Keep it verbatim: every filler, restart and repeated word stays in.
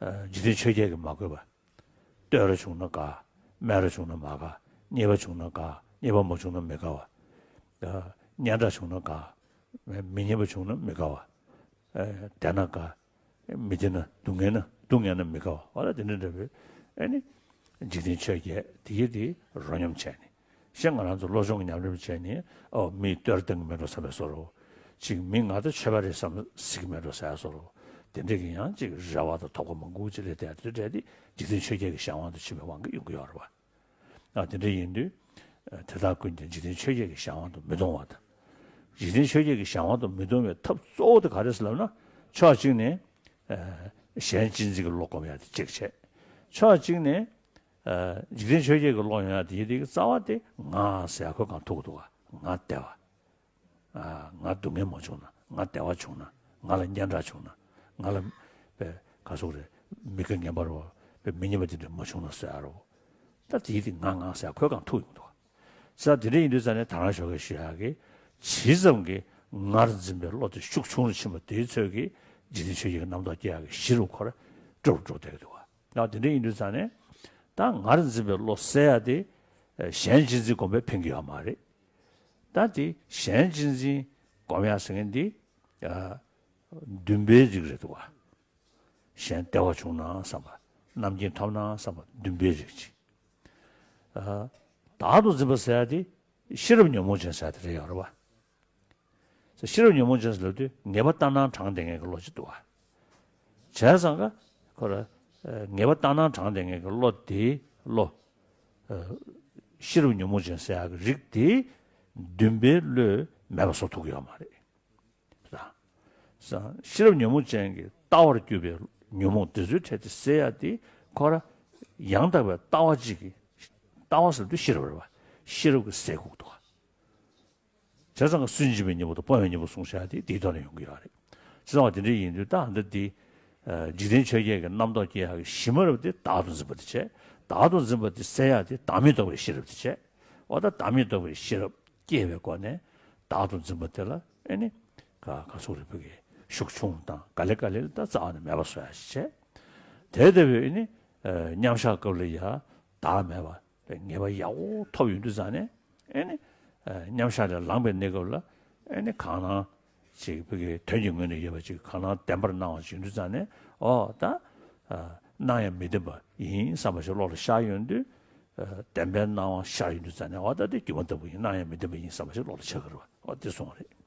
འཇིག་རྟེན་ཆོས་བརྒྱད་ཀྱིས་མ་གོས་པ། བསྟོད་ར་བྱུང་ན་དགའ། སྨད་ར་བྱུང་ན་མ་དགའ། མཉེས་པ་བྱུང་ན་དགའ། མཉེས་པ་མ་བྱུང་ན་མི་དགའ་བ། སྙན་གྲགས་བྱུང་ན་དགའ། མི་མཉེས་པ་བྱུང་ན་མི་དགའ་བ། བདེ་ན་དགའ། མི་བདེ་ན་སྡུག་བསྔལ་ན་སྡུག་བསྔལ་ན་མི་དགའ་བ། འོ་ད་དེ་འདྲ་འདྲ་བའི་ཨ་ནི་འཇིག་རྟེན་ཆོས་བརྒྱད་དེ་གའི་དེ་རོ་སྙོམས་བྱས་ནས། གཞན་ང་རང་ཚོ་བློ་སྦྱོང་གི་ཉམས་ལེན་བྱས་ནས་ཨོ་མིས་བསྟོད་ར་གཏོང་གི་མེད་འགྲོ་བསམ་པའི་བཟོ་འདྲ། གཅིག་མི་ང་ད་ཆོས་པ་རེད་བསམ་སྲིད་ཀྱི་མེད་འགྲོ་ཟེར་བཟོ་འདྲ། དེ་འདྲ་གི་ཡང་གཅིག་རེ་བ་དང་དོགས་པ་མང་པོ་ཅིག་སླེབས་བསྡད་དེ་འདྲ་དེ་འཇིག་རྟེན་ཆོས་བརྒྱད་ཀྱི་གཞན་དབང་དུ་ཕྱིན་པའི་དབང་གིས་ཡོང་གི་ཡོད་རེད་བ། ཨ་དེ་འདྲ་ཡིན་དུས། དེ་དག་ཀུན་ཀྱང་འཇིག་རྟེན་ཆོས་བརྒྱད་ཀྱི་གཞན་དབང་དུ་མི་གཏོང་བ་དང་། འཇིག་རྟེན་ཆོས་བརྒྱད་ཀྱི་གཞན་དབང་དུ་མི་གཏོང་བའི་ཐབས་གཙོ་བོ་དེ་ག་རེ་ཟེར་ལབ་ན། ཕྱོགས་གཅིག་ནས་གཞན་གཅེས་འཛིན་གྱི་བློ་སྒོམ་ཡ་དེ་གཅིག་བྱས། ཕྱོགས་གཅིག་ནས་འཇིག་རྟེན་ཆོས་བརྒྱད་ཀྱི་བློ་ཡོང་ཡ་དེ་ཡི་དེ་གི་རྩ་བ་དེ་ང་ཟེར་ཡ་ཁོ་གང་ཐུག་གི་འདུག་ག་ང་བདེ་བ། ང་སྡུག་བསྔལ་མ་བྱུང་ན། ང་བདེ་བ་བྱུང་ན། ང་ལ་སྙན་གྲགས་བྱུང་ན། ང་ལ་པའི་ག་ཟེར་རེད། མི་དགེ་ངན་པ་རོ། པའི་མི་མཉེས་པ་དེ་འདྲ་མ་བྱུང་ན་ཟེར་ཡ་རོ། ད་དེའི་དེ་ང་ང་ཟེར་ཡ་ཁོ་གང་ཐུག་ཡོང་གི་འདུག་ག་ས་དེ་འདྲ་ཡིན་དུས་ཙ་ནས་ད་རང་ཞོགས་ཀས་ཞུ་ཡག་གི། ཇི་ཙམ་གྱིས་ངར་འཛིན་པའི་བློ་དེ་ཤུགས་ཆུང་རུ་ཕྱིན་པ་དེའི་ཚོད་ཀྱིས་འཇིག་རྟེན་ཆོས་བརྒྱད་ཀྱི་རྣམ་རྟོག་སྐྱེ་ཡག་གི་གཞི་རུ་ཁོ་ར་འགྲོ་རུ་འགྲོ་བསྡད་ཀྱི་འདུག་ག་ཡང་དེ་འདྲ་ཡིན་དུས་ཙ་ནས་ད་ངར་འཛིན་པའི་བློ་སེལ་ཡག་དེ་གཞན་གཅེས་འཛིན་སྒོམ་པས་ཕན་གྱི་ཡོད་མ་རེད། ད་དེ་གཞན་གཅེས་འཛིན་སྒོམ་ཡག་ཟེར་མཁན་འདི་འདུན་པའི་རིགས་རེད་འདུག་ག་གཞན་བདེ་བ་བྱུང་ན་བསམ་པ། རྣམ་མཁྱེན་ཐོབ་ན་བསམ་པ། འདུན་པའི་རིགས་ཅིག་བདག་ཏུ་འཛིན་པ་ཟེར་ཡ་དེ་ཤེས་རབ་ཉོན་མོངས་ཅན་ཟེར་ཡ་དེ་རེད་ཡོད་རེད་བ། ཤེས་རབ་ཉོན་མོངས་ཅན་ཟེར་ལབ་དུས་ངེས་པ་ལྟར་སྣང་དྲངས་བསྡད་མཁན་གྱི་བློ་ཅིག་འདུག་བ། བྱས་ཙང་ཀ་ཁོ་ར་ངེས་པ་ལྟར་སྣང་དྲངས་བསྡད་མཁན་གྱི་བློ་དེའི་བློ། ཤེས་རབ་ཉོན་མོངས་ཅན་ཟེར་ཡ་གི་རིགས་དེ་འདུན་པའི་བློས་མེད་པ་བཟོ་ཐུབ་ཀྱི་ཡོད་མ་རེད། ཤེས་རབ་ཉོན་མོངས་ཅན་གྱི་ལྟ་བར་གྱུར་པའི་ཉོན་མོངས་དེ་ཚོའི་གྲས་དེ་སེལ་ཡ་དེ་ཁོ་ར་ཡང་དག་པའི་ལྟ་བ་གཅིག་གིས། ལྟ་བ་ཟེར་དུས་ཤེས་རབ་རེད་བ། ཤེས་རབ་ཀྱིས་སེལ་དགོས་འདུག་བ། བྱས་ཙང་སུན་འབྱིན་པའི་གཉེན་པོ་དང་སྤོང་བའི་གཉེན་པོ་གསུངས་བཞག་དེ་དེའི་ཐོག་ནས་ཡོང་གི་ཡོད་རེད། བྱས་ཙང་དེ་འདྲ་ཡིན་དུས་ད་ལྟ་འདི། འཇིག་རྟེན་ཆོས་བརྒྱད་ཀྱི་རྣམ་རྟོག་སྐྱེ་ཡག་གི་གཞི་མ་རབས་དེ་བདག་ཏུ་འཛིན་པ་དེ་བྱས། བདག་ཏུ་འཛིན་པ་དེ་སེལ་ཡག་དེ་བདག་མེད་རྟོགས་པའི་ཤེས་རབ་དེ་བྱས། འོ་ད་བདག་མེད་རྟོགས་པའི་ཤེས་རབ་སྐྱེ་བའི་སྒོ་ནས་བདག་ཏུ་འཛིན་པ་དེ་ལ་ཨེ་ནི། ག་ག་ཚོད་རེ་བུ་གི་ཤུགས་ཆུང་དང་ག་ལེ་ག་ལེ་ལ་ད་རྩ་བ་ནས་མེད་པ་བཟོ་ཡ་ཞིག་བྱས། དེ་ལྟ་བུའི་ཨེ་ནི། མཉམ་བཞག་སྐབས་ལ་ཡ་བདག་མེད་པ། པའི་ངེས་པ་ཡག་པོ་ཐོབ་ཡོང་དུས་ཙང་ནས་ཨེ་ནི། མཉམ་བཞག་ལས་ལངས་པའི་གནས་སྐབས་ལ་ཨེ་ནི་གང་སྣང་ཅིག་བོད་ཀྱི་དོན་གྱི་ངོས་ནས་ཡོད་པ་ཅིག་གང་སྣང་བདེན་པར་སྣང་བ་ཅིག་ཡོང་དུས་ཙང་ནས་ཨོ་ད། སྣང་ཡང་མི་བདེན་པ་ཡིན་བསམ་པ་ཞིག་བློ་ལ་ཤར་ཡོང་དུས། བདེན་པའི་སྣང་བ་ཤར་ཡོང་དུས་ཙང་ནས་ཨོ་ད་དེ་སྒྱུ་མ་ལྟ་བུ་ཡིན། སྣང་ཡང་མི་བདེན་པ་ཡིན་བསམ་པ་ཞིག་བློ་ལ་ཆགས་ཀྱི་རེད་བ། ཨོ་དེ་སོང་བ་རེད།